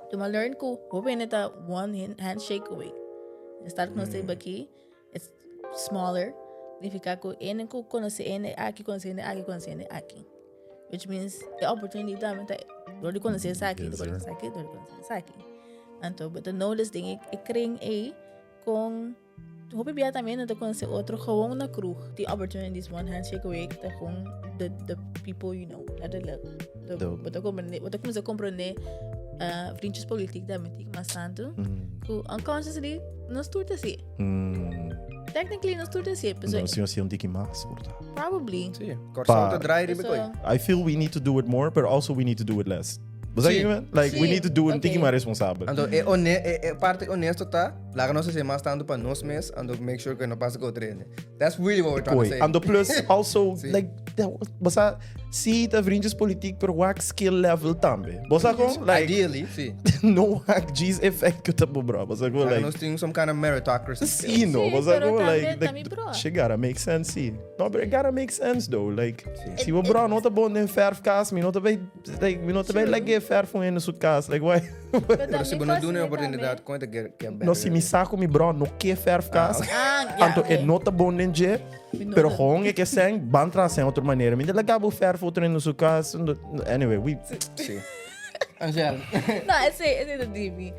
Anto mi a learn ku hopi hende ta one handshake away. Instead ku nos ta riba aki, it's smaller. Significa ku hende ku konosé hende aki, konosé hende aki, konosé hende aki. Which means e opportunity tambe ta dor di konosé esaki, dor di konosé esaki, dor di konosé esaki. Anto bo ta notice den e kring ei kon hopi bia tambe no ta konosé otro gewoon na kroeg. Tin opportunities one handshake away ta gewoon the people you know, letterlijk. Bo ta comprende, bo ta kuminsá comprende vriendjes politiek tambe tin mas tantu. Ku unconsciously nos tur ta hasié. Technically nos tur ta hasié. No, si nos hasié un tiki mas, por ta. Probably. Sí, Kòrsou ta draai riba koi. I feel we need to do it more, but also we need to do it less. Bo sa kiko? Like, we need to do it un tiki mas responsabel. Anto e one, e parte honesto ta, laga nos hasié mas tantu pa nos mes, anto make sure ku no pasa ku otro hende. That's really what we're trying to say. Anto plus, also, like, bo sa, si ta vriendjes politiek, pero wak skill level tambe. Bo sa kon? Like, Ideally, si. No wak djis effect ku ta bo bro. Bo sa kon, Laga like, nos tin some kind of meritocracy. Si, no. Sí, Bo sa pero kon, tambe like, ta mi bro. Shit gotta make sense, si. No, pero it gotta make sense though. Like, Si. si bo bro no ta bon den verf kas, mi no ta bay, like, mi no ta bay lag'é verf un hende su kas. Like, why? Pero si bo no duna e oportunidad, kon e ta get better? No, si mi sa ku mi bro no ke verf kas, Ah, ja, anto e oké. no ta bon den dje, Mi no pero ta- gewoon e ke sèn, ban traha sèn otro manera. Mi ta laga bo verf otro hende su kas. Anyway, we Si. Angel. No, esei ta di mi.